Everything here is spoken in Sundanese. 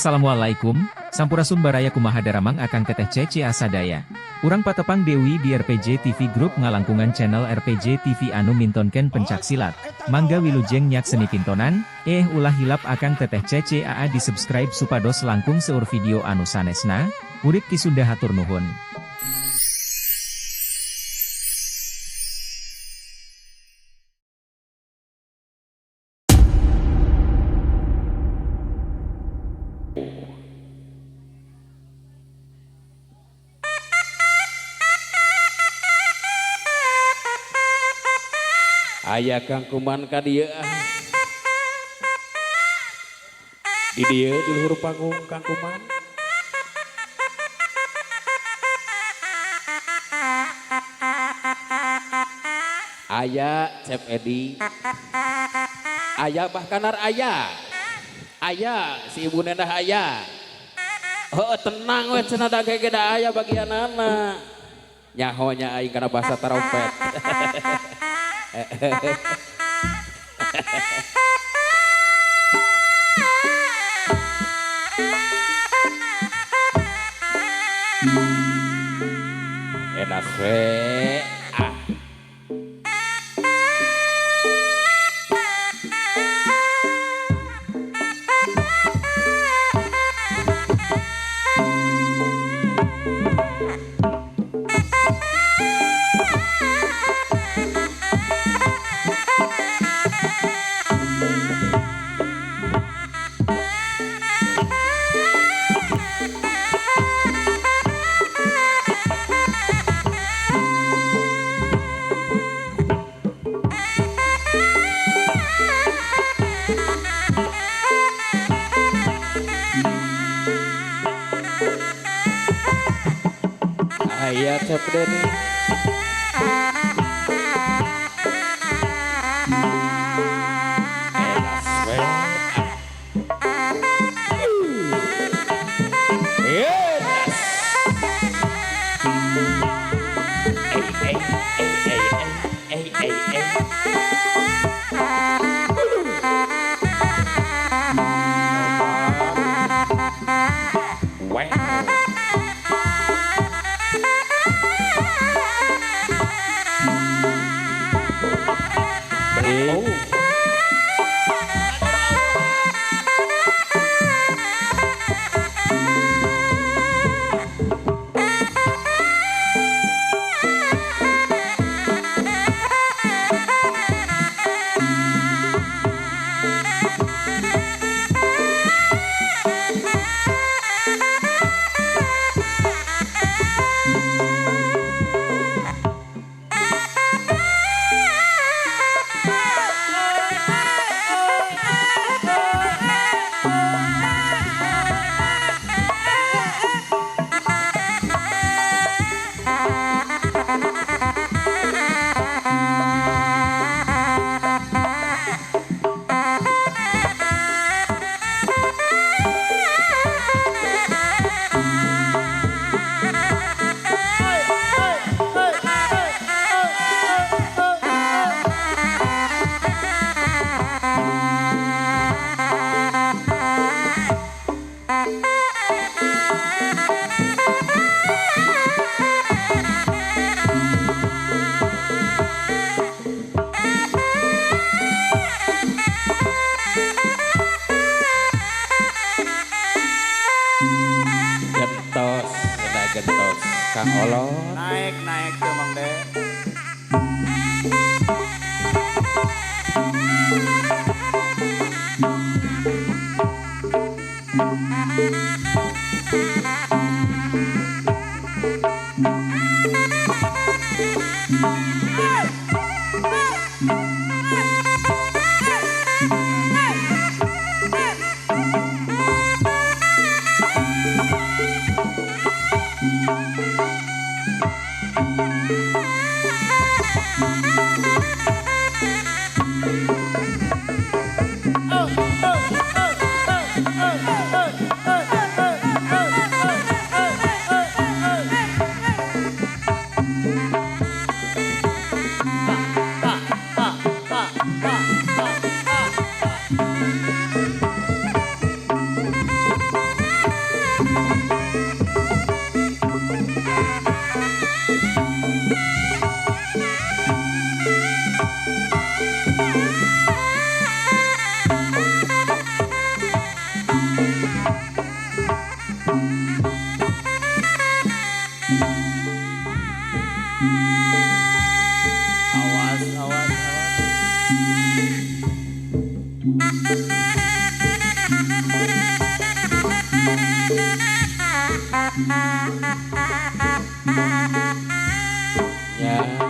Assalamualaikum, Sampurasun baraya, kumaha daramang Akang Teteh Cece sadaya. Urang patepang deui di RPJ TV Group ngalangkungan channel RPJ TV anu mintonkeun pencak silat. Mangga wilujeng nyakseni pintonan, ulah hilap Akang Teteh Cece AA di subscribe supados langkung seueur video anu sanesna. Urip Ki Sunda, hatur nuhun. Aya Kang Kuman ka dieu ah. Di dieu di luhur panggung Kang Kuman. Aya Cep Edi. Aya bahkanar aya. Aya si Ibu Nendah aya. Heuh, tenang we cenah, da ge da aya bagianana. Nyaho nya aing kana bahasa tarompet. Enak we ah. Aya Cep Deni. Enak we ah. Enas. Eh eh eh eh eh eh eh. Wow. Oh. Gentos, kena gentos. Kang Olon. Naik naik tuh, Mang De. Ya.